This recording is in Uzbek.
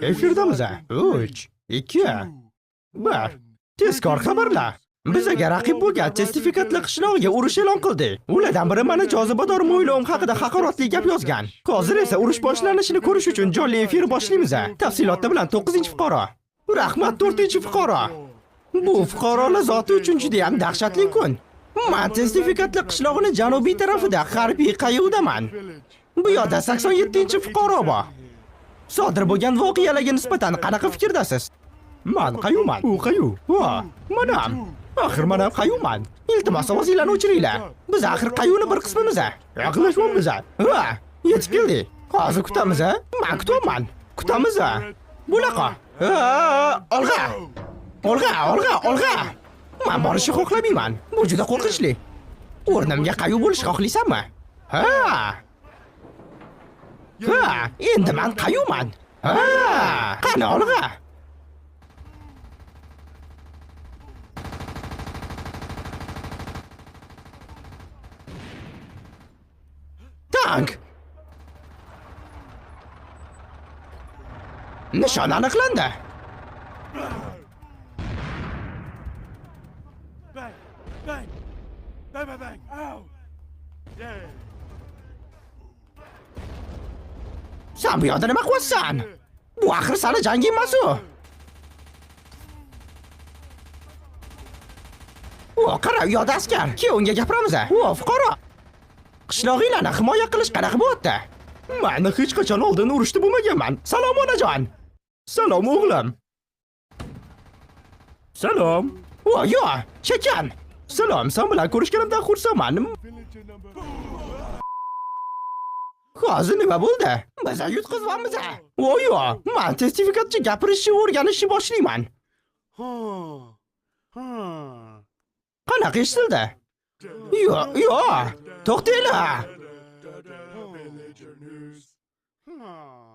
Efirdamiz. 3, 2, 1. Tezkor xabarlar. Bizaga raqib bo'lgan sertifikatli qishlog'iga urush e'lon qildi. Ulardan biri mani jozibador mo'ylovim haqida haqoratli gap yozgan. Hozir esa urush boshlanishini ko'rish uchun jonli efir boshlaymiz. Tafsilotlar bilan 9-fuqaro. Rahmat 4-fuqaro. Bu fuqarolar zoti uchun juda ham dahshatli kun. Man sertifikatli qishlog'ini janubiy tarafida harbiy qayiqdaman. Bu yerda 87-fuqaro bor. Sodir bo'lgan voqealarga nisbatan qanaqa fikrdasiz? Man qayuman. U qayu. Va, manam. Axir manam qayuman. Iltimos ovozinglarni o'chiringlar. Biz axir qayuni bir qismimiz. Yaqinlashyapmiz. Va, yetib keldik. Hozir kutamiz, a? Man kutyapman. Kutamiz. Bunaqa. Olg'a. Olg'a, olg'a, olg'a. Man borishni xohlamayman. Bu juda qo'rqinchli. O'rnimga qayu bo'lishni xohlaysanmi? Ha. Ha, endi man qayuman. Ha, qani olg'a. Tank. Nishon aniqlandi. Bang! Bang! Bang, bang, bang! Ow! Yeah! Sen bu yoqda nima qilyapsan? Bu axir sani janging emas-u. O, qara, u yoqda askar. Ke, unga gapiramiz. O, fuqaro. Qishlog'inglarni himoya qilish qanaqa bo'lyapti? Mani hech qachon oldin urushda bo'lmaganman. Salom, onajon. Salom, o'g'lim. Salom. O, yo, shakan. Salom, sen bilan ko'rishganimdan xursandman. Villager number. Hozir nima bo'ldi? Biz yutqizamiz. O, yo, man sertifikatchi gapirishni o'rganishni boshlayman. Huh. Huh. Qanaqa eshitildi? Yo, yo, to'xtanglar. Villager news. Huh.